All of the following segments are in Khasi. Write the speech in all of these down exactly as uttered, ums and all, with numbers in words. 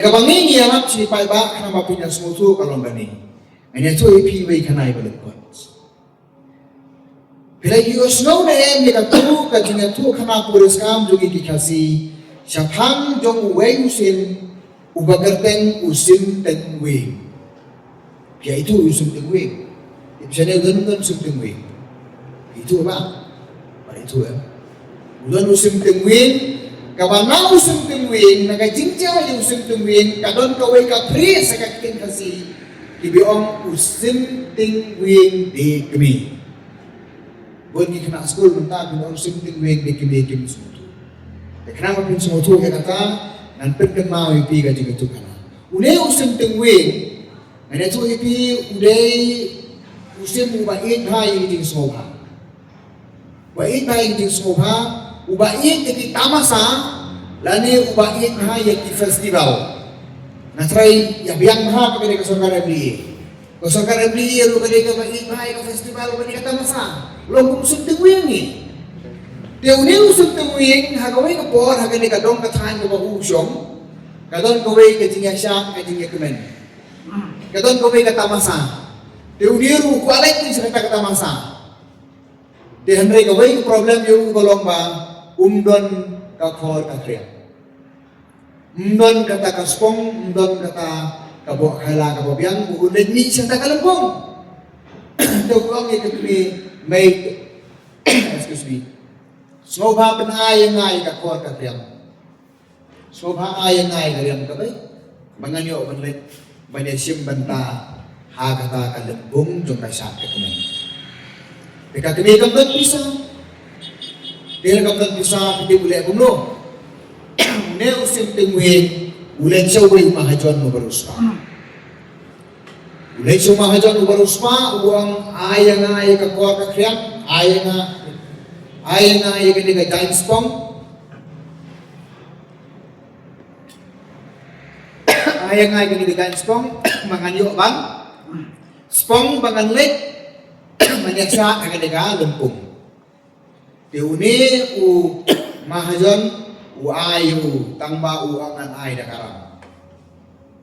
Kaba ngi ngi ïalap shi paidbah khnang ba phin ïa sngewthuh ka long kane. Ngan ïathuh ïa phi wei kane ba lyngkot. Phi la ïohsngew ne em ïa kato ka jingïathuhkhana puriskam jong ngi ki Khasi shaphang jong uwei u sim uba kyrteng u Sim Tyngwieng. Phi ïa ithuh u Sim Tyngwieng? Ïa phi shane u don, u don u Sim Tyngwieng? Phi ithuh ba? Ba ithuh em? U don u Sim Tyngwieng. Kaba na u Sim Tyngwieng, na ka jingjia ïa u Sim Tyngwieng ka don kawei ka phrase ha ka ktien Khasi kiba ong u Sim Tyngwieng de kmie. Bun ki khynnah skul mynta kin ong Sim Tyngwieng de kmie kim sngewthuh. Te khnang ba phin sngewthuh ïa kata, ngan pynkynmaw ïa phi ka jingïathuhkhana. Une u Sim Tyngwieng, ngan ïathuh ïa phi, u dei u sim uba ïeit bha ïa ki jingsngewbha. Uba ïeit bha ïa ki jingsngewbha, uba ïeit ïa ki tamasa, lane uba ïeit bha ïa ki festival. Nga tharai ïa biang bha ba ka dei ka sorkar M D A. Ka sorkar M D A ruh ka dei kaba ïeit bha ïa ka festival, ka dei ka tamasa. Long kum u Sim Tyngwieng hi. Te une u Sim Tyngwieng, ha kawei ka por, ha kane ka dong ka thaiñ kaba u shong, ka don kawei ka jingïashad, ka jingïakmen. Ka don kawei ka tamasa. Te une ruh u kwah leit sha kata ka tamasa. Te hynrei kawei ka problem ïa u ka long ba um don ka khor ka khriam. Um don kata ka spong, um don kata ka boh khaila kaba biang, u leit mih sha kata ka lympung. Te u ong ïa ka kmie, mei, excuse me, sngewbha pynai ïa nga ïa ka khor ka khriam. Sngewbha ai ïa nga ïa ka riam kaba ïeit ba ngan ïoh ban leit ban ïashim bynta ha kata ka lympung jong ka shad ka kmen. Te ka kmie kam don pisa. Te kam don pisa, te u leh kumno? Une u Sim Tyngwieng u leit sha uwei u mahajon uba riewspah. U leit sha u mahajon uba riewspah, u ong, ai ïa nga ïa ka khor ka khriam, ai ïa nga, ai ïa nga ïa kane ka jaiñ spong. Ai ïa nga ïa kane ka jaiñ spong ba ngan ïoh ban spong ba ngan leit ban ïashad ha kane ka lympung. Te une u mahajon u ai ïa u, tang ba u ong ngan ai da ka ram.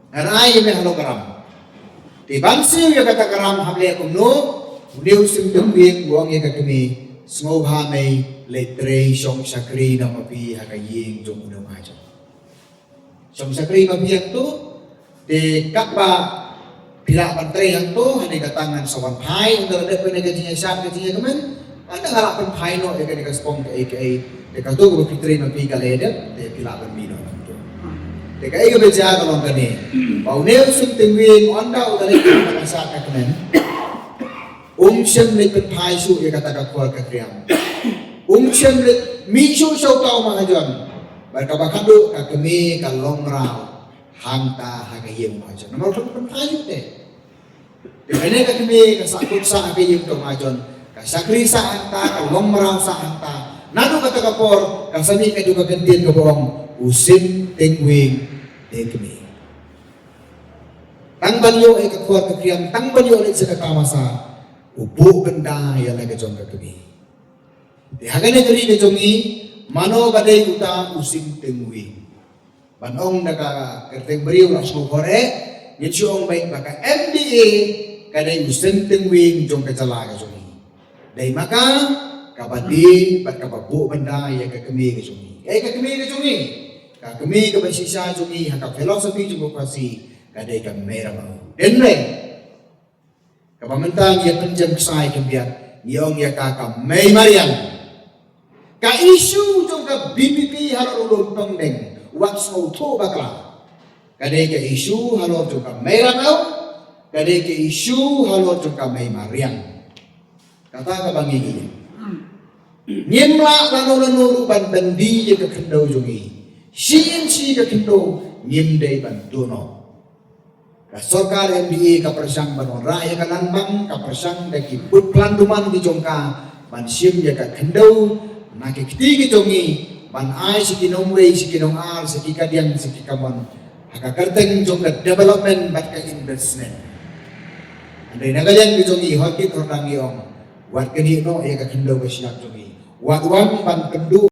Ngan ai ïa me halor ka ram. Te ban siew ïa kata ka ram hap leh kumno? Une u Sim Tyngwieng u ong ïa ka kmie, sngewbha mei, leit trei shong shakri na ma phi ha ka ïing jong une u mahajon. Shong shakri ma phi hangto, te katba phi lah ban trei hangto, hynrei kata ngan sa wan phai, ynda la dep kane ka jingïashad ka jingïakmen, ynda nga lah pynphai noh ïa kane ka spong kaei kaei, te kato kaba phi trei ma phi ka la dep, te phi lah ban mih noh hangto. Te kaei kaba jia ka long kane, ba une u Sim Tyngwieng ynda u la leit ka shad ka kmen, um shym leit pynphai shuh ïa kata ka khor ka khriam. Um shym leit mih shuh sha uta u mahajon. Bad kaba khatduh ka kmie ka long mraw hangta ha ka ïing u mahajon. Namar um pynphai shuh te. Te kane ka kmie ka sah kut sah ha ka ïing u mahajon. Ka shakri sah hangta, ka long mraw sah hangta. Naduh kata ka por ka sa mih kajuh ka kyntien kaba ong u Sim Tyngwieng de kmie. Tang ban ïoh ïa ka khor ka khriam, tang ban ïoh leit sha ka tamasa, u buh bynda ïa la ka jong ka kmie. Te ha kane ka ri ka jong ngi, mano ba dei uta u Sim Tyngwieng? Ban ong da ka kyrteng briew la sngewkhor eh, ngin shu ong beit ba ka M D A ka dei u Sim Tyngwieng jong ka jylla ka jong ngi. Dei ma ka kaba die bad kaba buh bynda ïa ka kmie ka jong ngi. Kaei ka kmie ka jong ngi? Ka kmie kaba shisha jong ngi ha ka philosophy jong ka Khasi ka dei ka Mei Ramew. Hynrei kaba mynta ngi ïa pynjem ksai khyndiat, ngi ong ïa ka ka Mei Mariang. Ka issue jong ka V P P halor u lum pangdeng, wat sngewthuh bakla. Ka dei ka issue halor jong ka Mei Ramew, ka dei ka issue halor jong ka Mei Mariang. Kata kaba ngi ïohi. Ngim lah lano lano ruh ban byndi ïa ka khyndew jong ngi. Shi inshi ka khyndew ngim dei ban duh noh. Ka sorkar M D A ka pyrshang ban wanrah ïa ka langpang, ka pyrshang da ki put plan duman ki jong ka ban shim ïa ka khyndew na ki kti ki jong ngi, ban ai sha ki nongwei, sha ki nongar, sha ki kadiang, sha ki kamon, ha ka kyrteng jong ka development bad ka investment. Hynrei na ka liang ki jong ngi, hot kit hot dang ngi ong, wat kynih noh ïa ka khyndew ka shyiap jong ngi. Wat wan ban pynduh